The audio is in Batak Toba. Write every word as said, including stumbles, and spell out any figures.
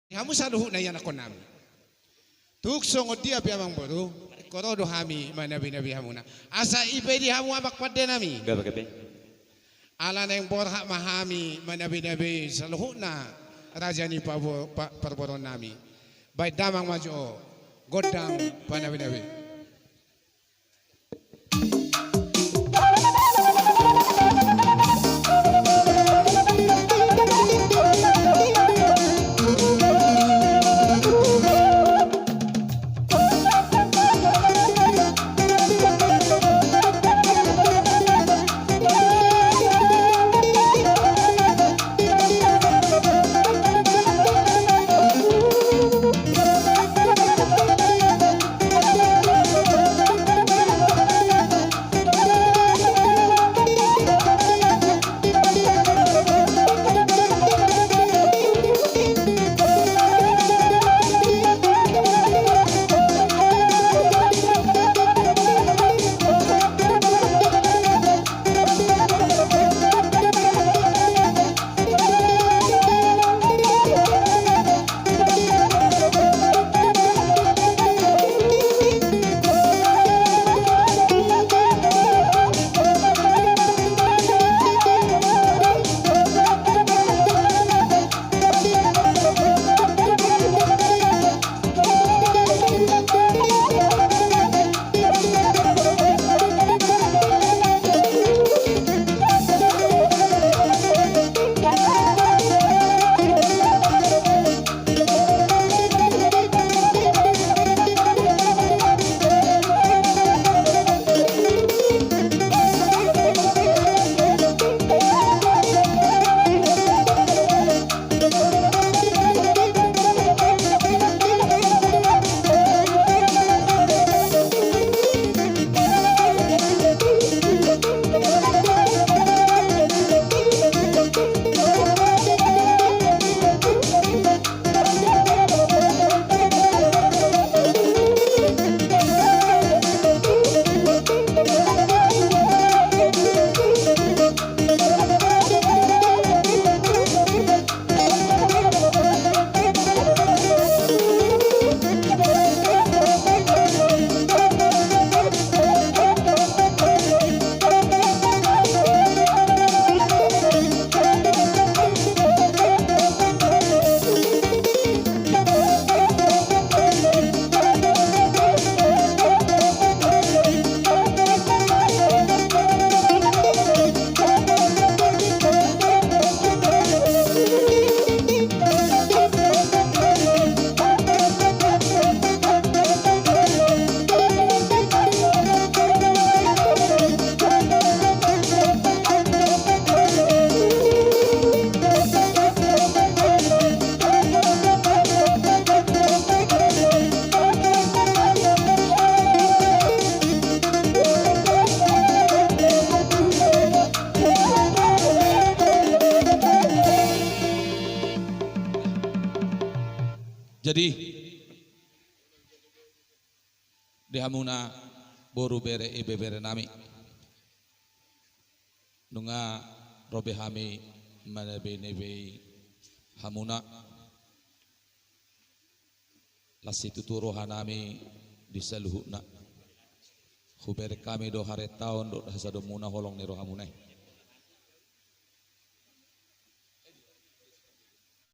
Hamu saluhutna ianakhonnami. Tung songon dia pe amangboru, ingkon ro do hami manabi-nabi hamuna. Asa ipede hamu amang pandenami. Gabe, gabe. Ala naeng borhat ma hami manabi-nabi saluhutna raja ni pabo-, pa-, parboruonnami. Baen damang ma jo gondang panabi-nabi. Jadi, di hamuna boru, bere, ibeberenami, nunga ro be hami manabe-nabe hamuna. Las situtu rohanami di saluhutna. Hubereng hami do harentaon dohot hasadonganmuna holong ni rohamuna i.